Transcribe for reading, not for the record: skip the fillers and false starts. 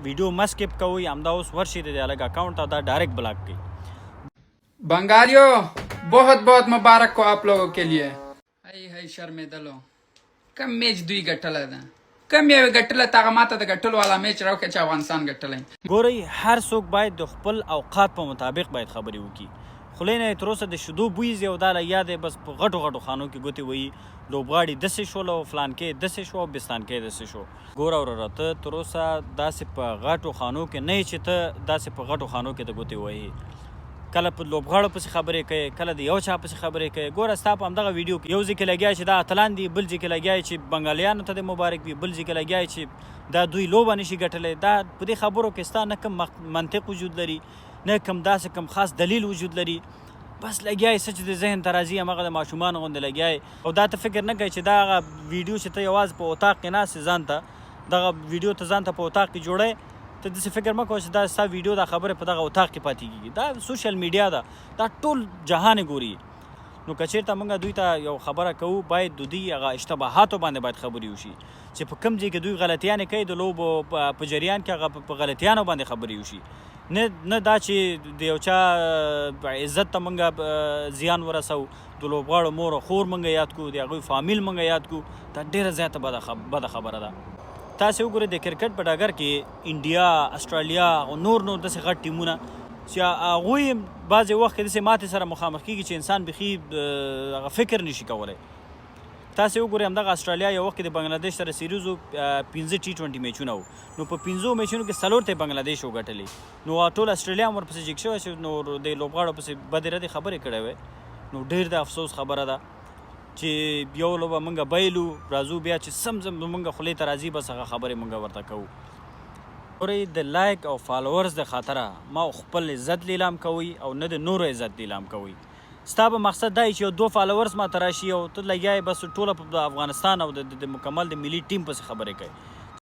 ویډیو مه سکیپ کوئ، همدا اوس ورشئ د دې هلک اکاونټ ته او دا ډایرکټ بلاک کړئ. بنګالیو بهت بهت مبارک هو آپ لوګو کې لیه. هی هی شرمیدلو کوم میچ دوی ګټلی ده کوم یو یې ګټلی ته هغه ماته د ګټلو والا میچ راوښیه چې افغانستان ګټلی. ګورئ هر څوک باید د خپل اوقات په مطابق باید خبرې وکړي. خولې نه یې تر اوسه د شیدو بوی ځي او دا لګیا دی بس په غټو غټو خانو کې ګوتې وهي لوبغاړي دسې شول او فلانکی دسې شو او بستانکی دسې شو. ګوره وروره ته تر اوسه داسې په غټو خانو کې نه یې چې ته داسې په غټو خانو کې د ګوتې وهې کله په لوبغاړو پسې خبرې کوې کله د یو چا پسې خبرې کوې ګوره ستا په همدغه ویډیو کې یو ځای کې لګیا چې دا اتلان دي بل ځای کې لګیا چې بنګالیانو ته دې مبارک وي بل ځای کې لګیا چې دا دوی لوبه نشي ګټلی دا په دې خبرو کې ستا نه کوم منطق وجود لري نه کوم داسې کوم خاص دلیل وجود لري بس لګیا یې څه چې د ذهن ته راځي همغه د ماشومانو غوندې لګیا یې او دا ته فکر نه کوې چې دا هغه ویډیو چې ته یوازې په اتاق کې ناست یې ځان ته دغه ویډیو ته ځان ته په اتاق کې جوړی ته داسې فکر مه کوه چې دا ستا ویډیو دا خبرې په دغه اتاق کې پاتې کېږي. دا سوشل میډیا ده، دا ټول جهان یې ګوري. نو که چېرته موږ دوی ته یو خبره کوو باید د دوی هغه اشتباهاتو باندې باید خبرې وشي چې په کوم ځای کې دوی غلطیانې کوي د لوبو په جریان کې هغه په غلطیانو باندې خبرې وشي، نه نه دا چې د یو چا عزت ته موږ زیان ورسوو، د لوبغاړو مور او خور موږ یاد کړو، د هغوی فامیل موږ یاد کړو، دا ډېره زیاته بده خبره ده. تاسې وګورئ د کرکټ په ډګر کې انډیا، اسټرالیا او نور نور داسې غټ ټیمونه چې هغوی بعضې وخت کې داسې ماتې سره مخامخ کېږي چې انسان بیخي هغه فکر نشي کولی. تاسې وګورئ همدغه اسټرالیا یو وخت کې د بنګلادیش سره سیریز و، پنځه ټي ټوینټي میچونه وو، نو په پنځو میچونو کې څلور ته یې بنګلادیش وګټلې، نو ټول اسټرالیا هم ورپسې جګ شوی چې نور د لوبغاړو پسې بدې ردې خبرې کړې وې. نو ډېر د افسوس خبره ده چې یو لوبه مونږ بایلو راځو بیا چې سم سم مونږ خولې ته راځي بس هغه خبرې مونږ ورته کوو. ګورئ د لایک او فالورز د خاطره ما خپل عزت لیلام کوئ او نه د نورو عزت لیلام کوئ. ستا به مقصد دا وي چې یو دوه فالورز ماته راشي او ته لګیا یې بس ټوله په افغانستان او د مکمل د ملي ټیم پسې خبرې کوې.